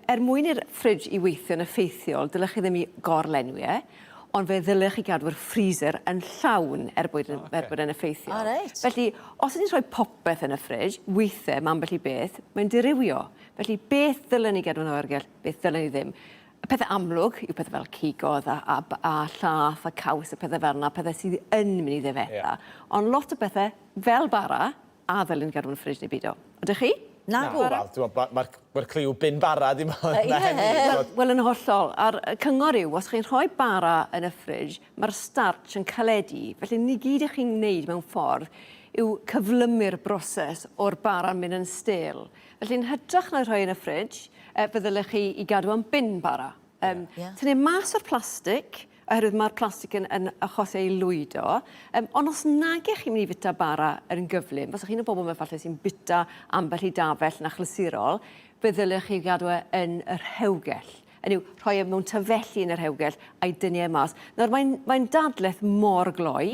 er mwyn i'r fridge i weithio'n effeithiol, dylech chi ddim i gorlenwi e, ond fe ddylech chi gadw'r freezer yn llawn er bod yn, er bod e'n effeithiol. O, reit. Felly, os ydyn ni'n rhoi popeth yn y fridge, weithiau, mae ambell i beth, mae'n dirywio. Felly, beth ddylen ni gadw yn yr oergell, beth ddylen ni ddim? Y pethau amlwg yw pethau fel cigodd a, a, a llath a caws a pethau fel yna, pethau sydd yn mynd i ddifetha. Yeah. Ond lot o bethau, fel bara, a ddylen ni gadw yn y fridge neu beidio. Ydych chi? Nagw. Wel, dwi'n meddwl, mae'r ma cliw bin bara ddim ond na hynny. Wel, wel, yn hollol. A'r cyngor yw, os chi'n rhoi bara yn y fridge, mae'r starch yn caledu. Felly, ni gyd ych chi'n wneud mewn ffordd yw cyflymu'r broses o'r bara'n mynd yn stêl. Felly, yn hytrach na rhoi yn y fridge, fe ddylech chi i gadw am bin bara. Yym, Ie. tynnu mas o'r plastig, oherwydd mae'r plastig yn, yn achosi ei lwydo. Um, ond os nag ych chi'n mynd i fita bara yn gyflym, os ych chi'n y bobl yma falle sy'n bita ambell i dafell yn achlysurol, fe ddylech chi gadw e yn y rhewgell. Hynny yw, rhoi e mewn tafelli yn y rhewgell a'i dynnu e mas. Nawr, mae'n mae dadleth mor gloi,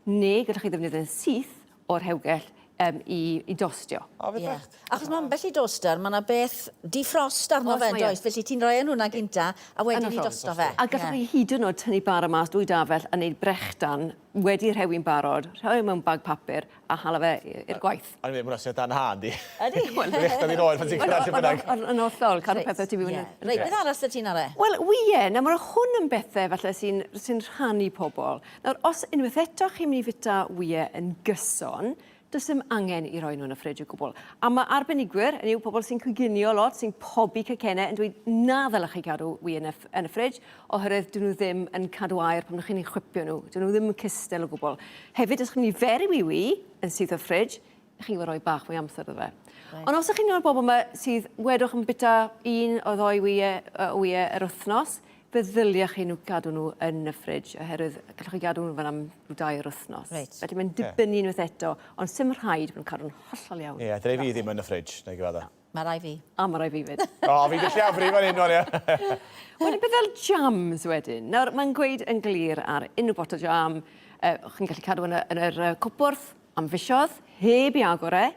neu gallwch chi ddefnyddio'n syth o'r rhewgell um, i, i dostio. O, fe yeah. yeah. Achos mae ambell i doster, mae yna beth defrost arno fe, does? Felly ti'n rhoi yn hwnna gynta, a wedyn i dosto fe. A gallwch chi hyd yn oed tynnu bara mas dwy dafell a wneud brechdan wedi rhewi'n barod, rhoi e mewn bag papur a hala fe i'r gwaith. O'n i'n meddwl, hwnna sy'n dan han, di. Ydy? Brechdan i'n oer pan ti'n cyrraedd lle bynnag. Yn hollol, cadw pethau ti fewn. Reit, beth arall sy ti'n ar e? Wel, wie, nawr mae hwn yn bethau falle sy'n sy rhannu pobl. Nawr, os unwaith eto chi'n mynd i fita wyau yn gyson, does dim angen i roi nhw yn y ffridge o gwbl. A mae arbenigwyr, hynny yw pobl sy'n coginio lot, sy'n pobi cacennau, yn dweud na ddylech chi gadw wyau yn y, yn y ffridge, oherwydd dyn nhw ddim yn cadw aer pan chi'n eu chwipio nhw. Dyn nhw ddim yn cystel o gwbl. Hefyd, os chi'n mynd i ferwi wy yn syth o'r ffridge, chi'n gwybod rhoi bach mwy amser iddo fe. Right. Ond os ydych chi'n un o'r bobl yma sydd wedwch yn bita un o ddoi wyau, wyau yr wythnos, fe ddyliech chi nhw gadw nhw yn y ffridge oherwydd gallwch chi gadw nhw fel am rhyw dair wythnos. Reit. Felly mae'n dibynnu unwaith eto, ond sim rhaid bod nhw'n cadw'n hollol iawn. Ie, yeah, dre fi ddim yn y ffridge, neu gyfadda. Mae rai fi. A mae rai fi fyd. O, fi di lleiafrif fan hyn, o'n ie. Wedyn beth fel jams wedyn. Nawr, mae'n gweud yn glir ar unrhyw bot o jam, chi'n gallu cadw yn y, yn yr cwpwrdd, Am fisoedd, heb i agor e.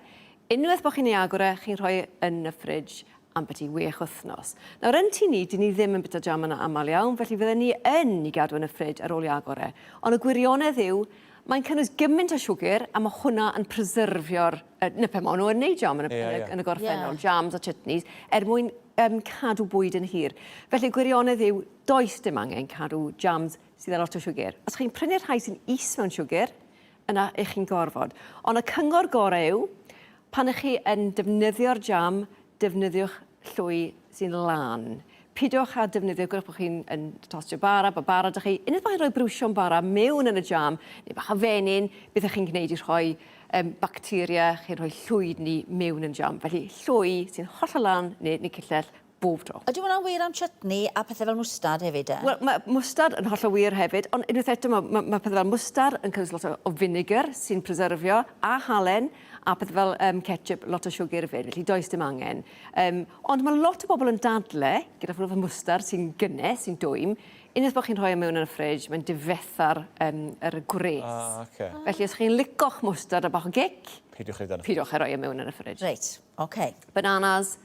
Unwaith bod chi'n ei agor e, chi'n rhoi e yn y ffridge ambyti wech wythnos. Nawr, yn tŷ ni, dyn ni ddim yn bita jam yn aml iawn, felly fydden ni yn ei gadw yn y ffridge ar ôl i agor e. Ond y gwirionedd yw, mae'n cynnwys gymaint o siwgr, a mae hwnna yn preserfio'r... Uh, na pe maen nhw yn neud jam yn y, yeah, yn y, yn y gorffennol, yeah. jams a chutneys, er mwyn um, cadw bwyd yn hir. Felly, gwirionedd yw, does dim angen cadw jams sydd â lot o siwgr. Os chi'n prynu'r rhai sy'n is mewn siwgr, yna 'ych chi'n gorfod. Ond y cyngor gorau yw, pan ych chi yn defnyddio'r jam, defnyddiwch llwy sy'n lân. Pidwch â defnyddio, gwrwch bod chi'n yn tostio bara, bod bara 'da chi, unwaith bod chi'n rhoi briwsion bara mewn yn y jam, neu bach o fenyn, beth ych chi'n gwneud i rhoi um, bacteria, chi'n rhoi llwydni mewn yn jam. Felly llwy sy'n hollol lân neu, neu cyllell bob tro. Ydy hwnna'n wir am chutney a pethau fel mwstard hefyd de? Wel, mae mwstard yn hollol wir hefyd, ond unwaith eto mae, mae, mae pethau fel mwstard yn cynnwys lot o, o finegr sy'n preserfio, a halen, a pethau fel um, ketchup, lot o siwgr hefyd, felly does dim angen. Um, ond mae lot o bobl yn dadle, gyda ffwrdd o mwstard sy'n gynnes, sy'n dwym, unwaith bod chi'n rhoi e mewn yn y ffridge, mae'n difetha'r um, yr gwres. Ah, okay. Felly os chi'n lico'ch mwstard a bach o gic, peidiwch â peidiwch â rhoi e mewn yn y ffridge. Reit, oce. Okay. Bananas,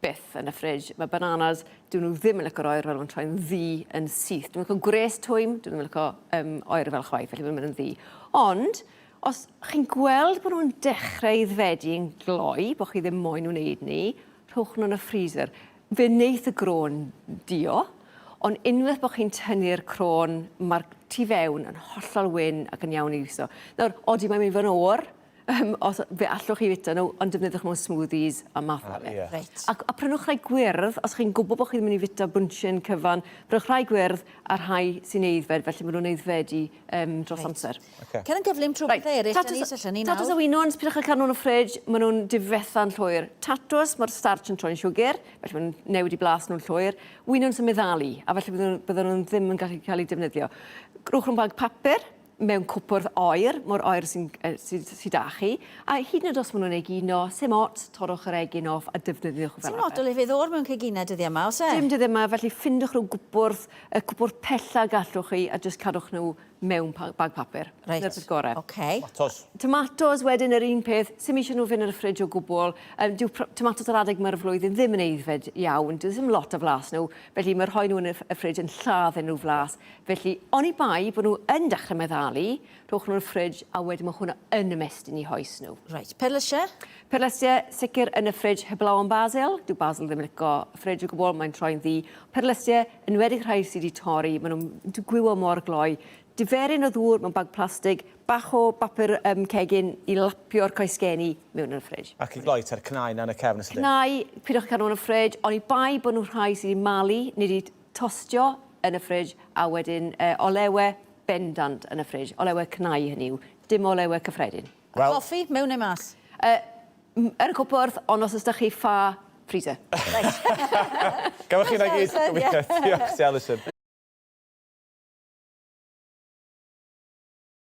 byth yn y fridge. Mae bananas, dyn nhw ddim yn lico'r oerfel, mae'n troi'n ddu yn syth. Dwi'n licio gwres twym, dyn nhw'n licio um, oerfel chwaith, felly mae'n mynd yn ddu. Ond, os chi'n gweld bod nhw'n dechrau aeddfedu yn gloi, bod chi ddim moyn wneud ni, rhowch nhw yn y freezer. Fe wneith y grôn dio, ond unwaith bod chi'n tynnu'r crôn, mae'r tu fewn yn hollol wyn ac yn iawn i iwso. Nawr, odi mae'n mynd i fod yn oer, Yym os fe allwch chi fita nhw ond defnyddiwch mewn smoothies a math o beth. Ie. Reit. Ac a prynwch rhai gwyrdd os chi'n gwbo bo' chi ddim yn myn' i fita bwnsien cyfan prynwch rhai gwyrdd a rhai sy'n aeddfed felly ma' nw'n aeddfedu yym dros amser. Oce. Cer yn gyflym trw pethe eryll 'dan ni isie llynu nawr. Tatws a winwns, pidwch â cadw nhw yn y ffridge, ma' nw'n difetha'n llwyr. Tatws, ma'r starch yn troi'n siwgr, felly ma' nw'n newid 'u blas nw'n llwyr. Winwns yn meddalu, a felly bydden nhw bydden nhw'n ddim yn gallu cael eu defnyddio. Rhowch nhw'n bag papur, mewn cwpwrdd oer, mor oer sy'n yy sy sy 'da chi, a hyd yn oed os ma' nw'n egino, sim ots, torrwch yr egin off a defnyddiwch fel Sim lot arfer. o lefydd oer mewn ceginau dyddia 'ma, o's e? Dim dyddia 'ma, felly ffindwch rhyw gwpwrdd, y cwpwrdd pella gallwch chi, a jyst cadwch nhw mewn bag papur. Reit. Dyna'r peth gore. Oce. Tomatos. Tomatos wedyn yr un peth, sim eisiau nhw fynd yn y ffridge o gwbl. Um, dyw tomatos yr adeg mae'r flwyddyn ddim yn aeddfed iawn, dyw ddim lot o flas nhw, felly mae rhoi nhw yn y ffridge yn lladd unrhyw flas. Felly, oni bai bod nhw yn dechrau meddalu, rhowch nhw'n y ffridge a wedyn mae hwnna yn ymestyn i hoes nhw. Reit, perlysiau? Perlysiau, sicr yn y ffridge heblaw am basil. Dyw basil ddim yn lico ffridge o gwbl, mae'n troi'n ddu. Perlysiau, enwedig rhai sydd wedi torri, maen nhw'n gwywo mor gloi. Diferyn o ddŵr mewn bag plastig, bach o bapur um, cegin i lapio'r coesgeni mewn yn y ffridge. Ac i gloi, ta'r cnau na yn y cefn y sydyn. Cnau, pidwch cadw yn y ffridge, ond i bai bod nhw rhai sydd wedi malu neu wedi tostio yn y ffridge, a wedyn uh, olewe bendant yn y ffridge. Olewe cnau hynny yw, dim olewe cyffredin. A coffi, mewn neu mas? Uh, yn y cwpwrdd, ond os oes 'da chi ffa, freezer. Reit. Gafwch chi 'na gyd. Gobeithio. Diolch ti Alison.